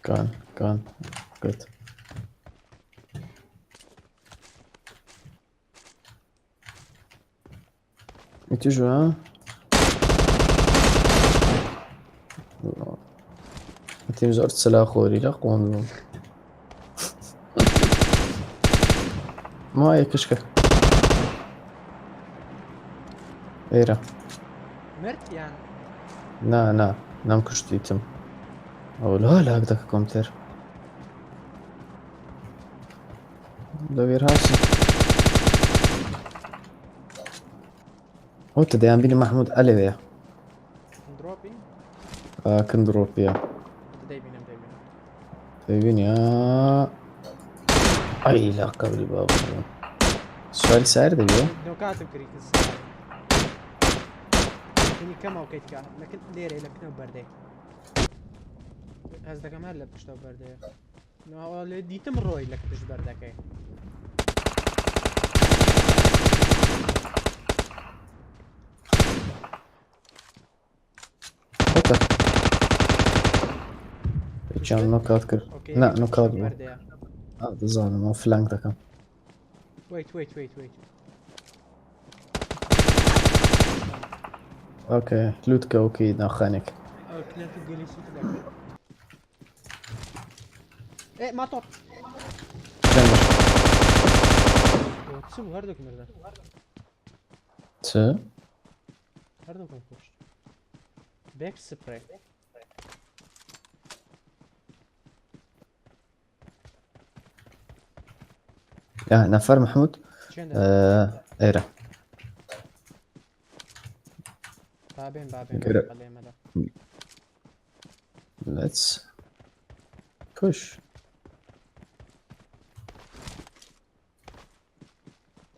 Gone, gone. Good. Et tu joues hein تیم زۆر سلا خۆری لە قۆن بووم مایە کشکە ئێرە مرد یان نا نا نەم کوشتیتم ئەو لە لاک دەکە کۆمپیوتەر لە وێرهاوسی ئەو تە دەیان بینی محمود ئەلەوەیە درۆپی کن درۆپیە دەیبینم دەیبینم دەیبینی ئەی لە قەبری بابم سواری سار دەبێ نۆکاتم کردی کەنی کەمەوە کەیتکە لەکن لێرە لە کنەوە بەردەی هەز دەکەم هەر لە پشتەوە بەردەیە لێ دیتم ڕۆی لە پشت بەردەکەی چیان نۆکات کرد نا نۆکات بوو دەزانم ئەو فلانک دەکەم ويت ويت ويت ويت ئۆکەی لوتکە وەکی ناخانێک ئێ ماتۆر چ بوو هەردووک مردن چ هەردووکم کوشت بێک سپرێ نەفەر محمود ئێرە بابێن بابێن Let's push.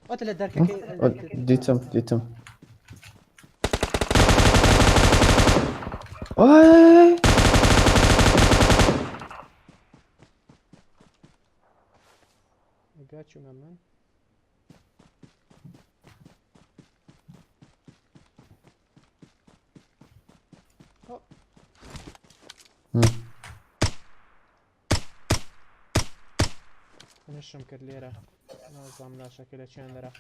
وەتە لە دەرکەکەی دیتم دیتم ئای I got you, my man. منشم کرد لێرە نازانم لاشەکە لە چیان دەرا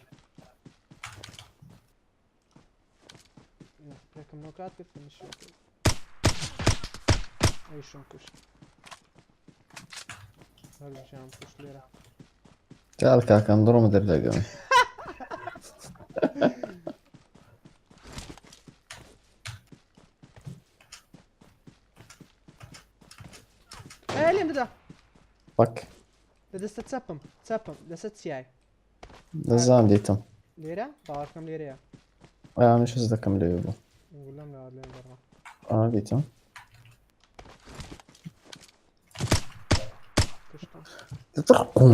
یەکم نۆکات کرد فنشم کرد ئەیشم کوشت هەردووکیان کوشت لێرە تعال کاکە ئەم دڕۆمە دەردەگەم ئێ لێم دەدا فەک لە دەستە چەپم چەپم لەسەر چیای دەزان دیتم لێرە باوەڕکەم لێرەیە ئەمیش هەست دەکەم لەوێ بوو گولەم لە لێم دەڕا ئا دیتم کوشتم تڕقوم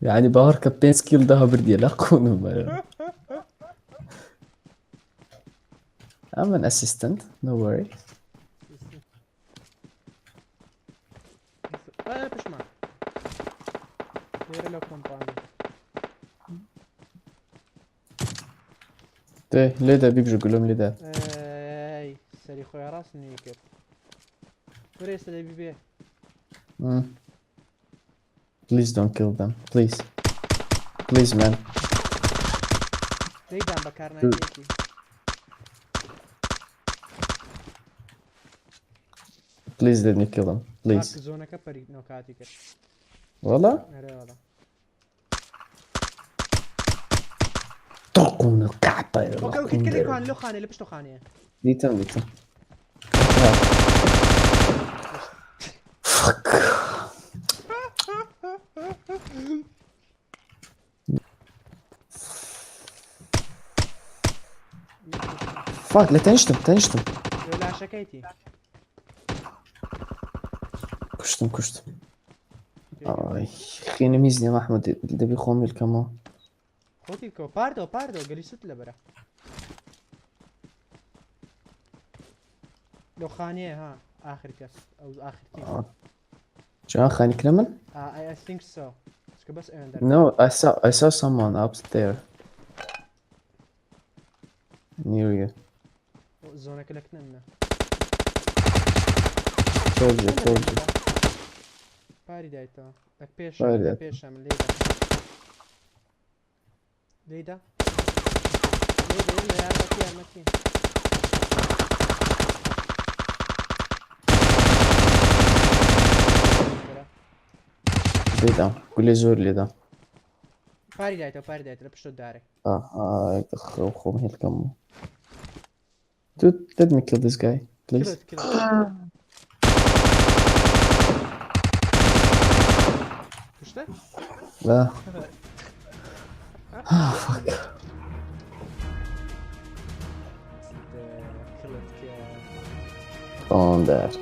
يعني باوەڕکە پێنج کیل دا بردیە لە قونم بەرە I'm an assistant, no worry. ئێ پشمان لێرە لەو کۆمپانی دێ لێدە بیگژ گولم لێدە ئەی سەری خۆی ڕاست نوێی کرد وەرە ئێستا دەبی بێ Please don't kill them. Please. Please man. دەیدام بە کارناکێکی Please let me kill them. Please. زۆنەکە پەری نۆکاتی کرد وەڵا؟ ئەرێ وەڵا تڕقون القحبة ئۆکە ئۆکە کە لێکوان لۆ خانێ لە پشتۆ خانەیە دیتم دیتم Fuck. Fuck لە تەنیشتم تەنیشتم لۆ لاشەکەیتی کوشتم کوشتم ئای خێنم هیچ نییە مەحمود دەبی خۆم بیلکەمەوە خۆتی بکەوە پاردەوە پاردەوە گەلی سوت لەبەرە لۆ خانەیە ها ئاخر کەس ئەو ئاخر تیم جوان خانی کرە من I, I think so چکە بەس ئەوێن دەر No I saw I saw someone up there near you زۆنەکە لە کنە منە. Told you, told you. پاری دایتەوە لە پێش پاری لە دایتەوە. پێشە من لێیدا لێیدا لێیدا یلا یارمەتی یارمەتی. لێدام گولێ زۆر لێدام. پاری دایتەوە پاری دایتەوە لە پشتۆ دارێک. آه خۆ خۆم هێلکەم. Dude, let me kill this guy, please. Kill it, kill it. کوشتە؟ لا. Ah, fuck. Kill it, kill. On that.